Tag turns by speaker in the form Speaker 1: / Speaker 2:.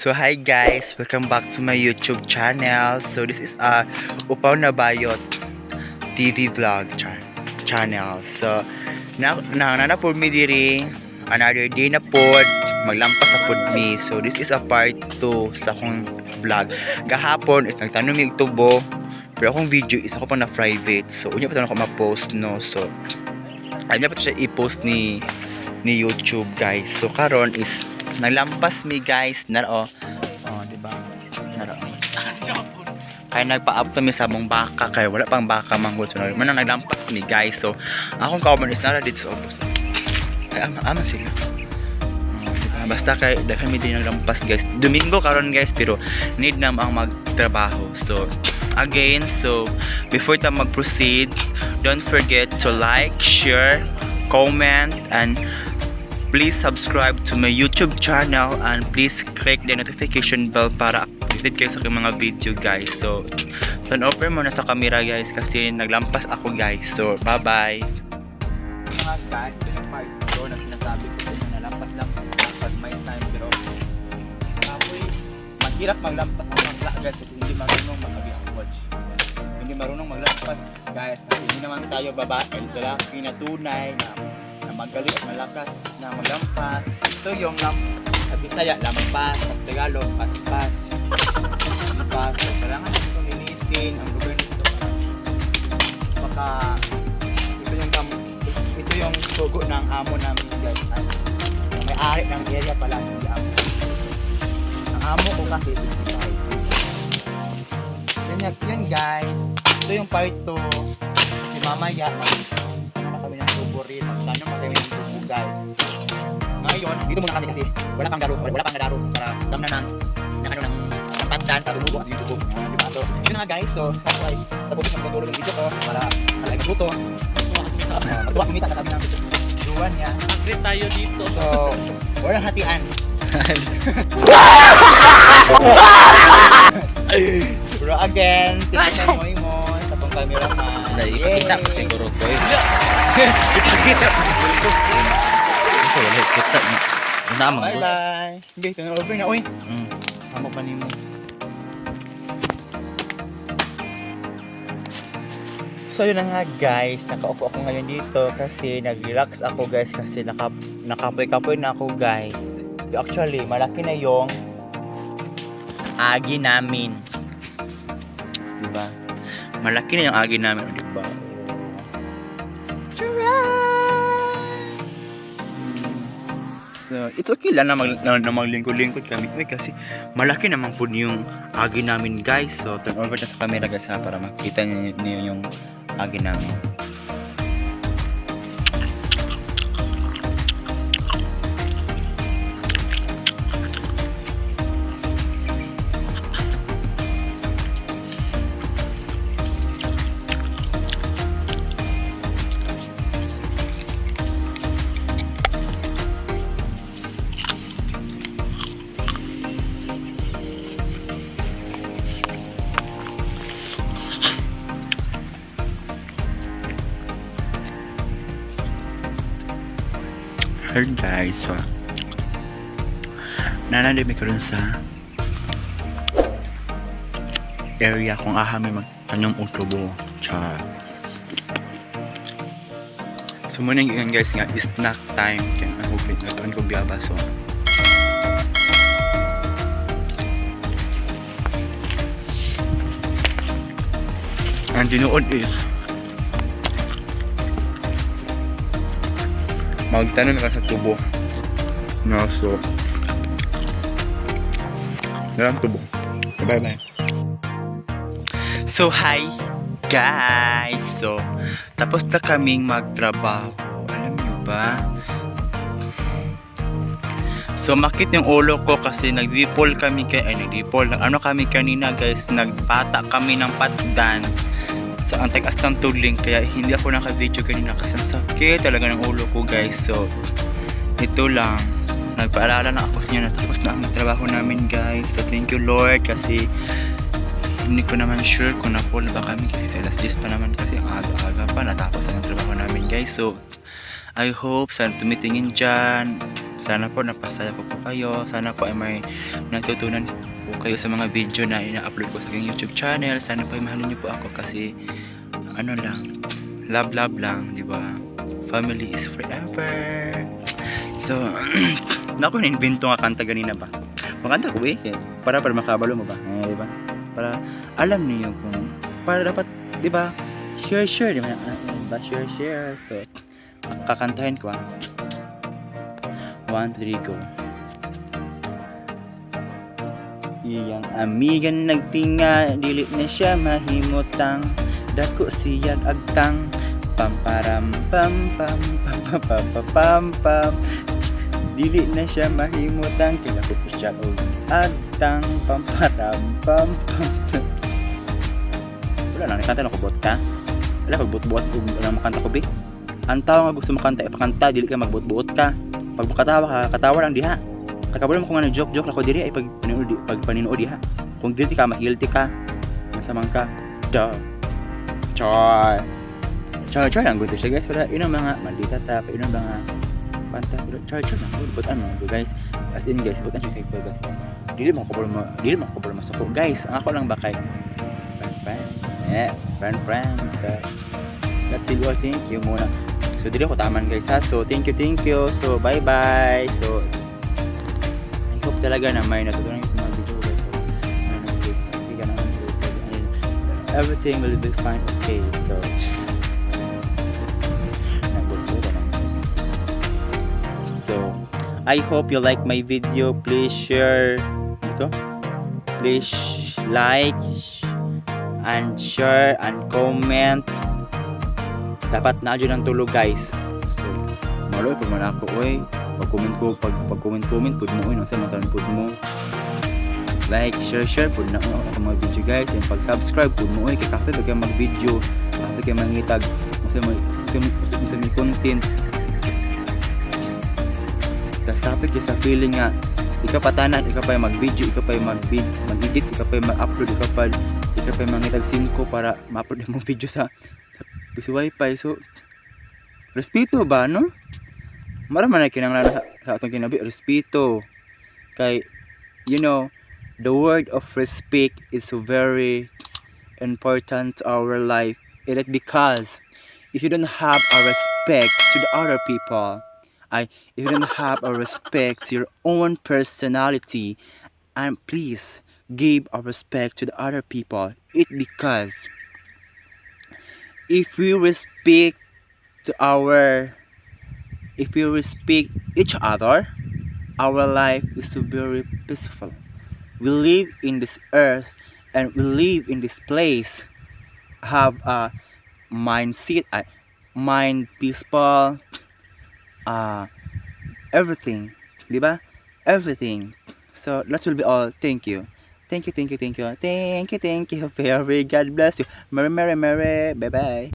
Speaker 1: So hi guys, welcome back to my YouTube channel. So this is Upaw na Bayot TV vlog channel. So na po mi diri another day na pod maglampas sa pod mi. So this is a part 2 sa akong vlog. Gahapon is nagtanong mi og tubo, pero akong video is ako pa na private. So unya pa tanong ko ma-post no. So anya pa siya i-post ni YouTube guys. So karon is naglampas mi guys na di ba naro kaya nagpa-up kami sa mong baka kaya wala pang baka manghod so man naglampas mi guys. So akong kauman is nara dito sa ubos ay ama sila diba? Basta kay daghan mi din naglampas guys. Domingo karon guys pero need na ang magtrabaho. So again, so before ta mag-proceed, don't forget to like, share, comment, and please subscribe to my YouTube channel and please click the notification bell para updated kayo sa aking mga video guys. So turn over muna sa camera guys kasi naglampas ako guys. So bye bye. Mga guys, ito yung part ko na sinasabi ko sa inyo na lampas-lampas pag may time pero ako'y mahirap maglampas ang mga guys kasi hindi marunong mag-watch. Hindi marunong maglampas guys kasi hindi naman tayo babae, lalaki na tunay na magaling at malakas na maglampas. Ito yung sa Bisaya, lampas, sa Tagalog, paspas. Lampas. So, kailangan ito nilisin ang gobyerno ito. Baka ito yung sugo ng amo namin guys. Yung may-ari ng area pala hindi amo. Ang amo ko kasi yan guys. Ito yung part 2. Si mamaya kami ng tubo rin. Sana kami ng tubo guys. Ngayon, dito muna kami kasi wala pang nadaro para dam na ng pandan para lubo at yung tubo. Diba? So, yun na nga guys. So, that's why tapos ang pagtulo ng video ko para malay magluto. Magtuwa kumita katabi ng duwan niya.
Speaker 2: Agree tayo dito.
Speaker 1: So, walang hatian. Pero again, tingnan mo sa pang camera man.
Speaker 2: Ipakita ko siguro ko. Ipakita ko siguro ko. Ito wala kita ni. Unamang.
Speaker 1: Bye bye. Okay, turn over na oy. Sama pa nimo. So yun na nga guys, nakaupo ako ngayon dito kasi nag-relax ako guys kasi nakapoy-kapoy na ako guys. Actually, malaki na yung agi namin. Diba? Malaki na yung agi namin, diba? So, it's okay lang na maglingkod-lingkod kami kasi malaki naman po yung agi namin guys. So, turn over na sa camera guys ha, para makita niyo yung agi namin. Hey guys, so nanandim ko rin sa area kung may magtanyong utubo. So muna yun guys nga, is snack time. Kaya mahupit na ito kong biyaba. So ang tinuod is magtanong ka sa tubo na so dalang tubo. Bye bye. So hi guys, so tapos na kaming magtrabaho, alam nyo ba? So makit yung ulo ko kasi nagdipol kami kami kanina guys, nagpata kami ng patdan sa ang tagas ng tuling kaya hindi ako naka-video kanina kasi sakit talaga ng ulo ko guys. So ito lang, nagpaalala na ako sa inyo na tapos na ang trabaho namin guys. So thank you Lord kasi hindi ko naman sure kung na-full ba kami kasi sa alas 10 pa naman kasi ang aga-aga pa natapos na ang trabaho namin guys. So I hope sana tumitingin dyan Sana po napasaya ko po kayo. Sana po ay may natutunan po kayo sa mga video na ina-upload ko sa aking YouTube channel. Sana po ay mahalin niyo po ako kasi ano lang, love lang, di ba? Family is forever. So, naku, na-invento nga kanta ganina ba? Makanta ko para makabalo mo ba? Di ba? Para alam niyo kung para dapat, di ba? Share, di ba? Share. So, kakantahin ko 1, 3, go. Iyang amigan nagtinga, dili na siya mahimutang, dako siyag agtang, pamparam pam pam pam pam pam pam pam. Dili na siya mahimutang, kaya ko siya og agtang, pamparam pam pam. Wala lang, nakanta na ko bot ka. Wala, pagbut-buot ko, wala makanta ko, Bik. Ang tao nga gusto makanta, ipakanta, dili ka magbut-buot ka. Pag katawa ka, katawa lang diha. Kakabalo mo kung ano joke ako diri ay pag paninood diha. Kung guilty ka, mas guilty ka. Masamang ka. Char lang gusto siya guys. Pero inong mga maldita tap, inong mga panta. Char lang. But ano guys, as in guys, but ano siya guys. Dili mo kabalo masako guys. Ang ako lang ba kay friend. That's it all. Thank you muna. So dili ko taman guys ha. So thank you. So bye bye. So I hope talaga na may natutunan yung mga video guys. So everything will be fine. Okay. So I hope you like my video. Please share ito. Please like and share and comment. Dapat na dyan ang tulog guys. So maloy pag man ako pag comment pud mo nasa matalan pud mo. Like, share pud na ako mga video guys. And pag subscribe pud mo kay kafe bagay mag video, kafe kay mangitag sa may content. Tas topic sa feeling nga ikaw patanan, ikaw pa mag video, ikaw pa mag-edit, ikaw pa mag-upload, ikaw pa mangitag 5 para ma-upload mo video sa wifi. So respeto ba no? Mara man ay kinahanglan sa atong kinabi, respeto. Kay you know, the word of respect is so very important to our life. It is because if you don't have a respect to the other people, if you don't have a respect to your own personality, and please give a respect to the other people. It because if we respect each other, our life is so very peaceful. We live in this earth and we live in this place, have a mindset, mind peaceful, everything, diba? Everything. So that will be all. Thank you. Very God bless you. Merry. Bye bye.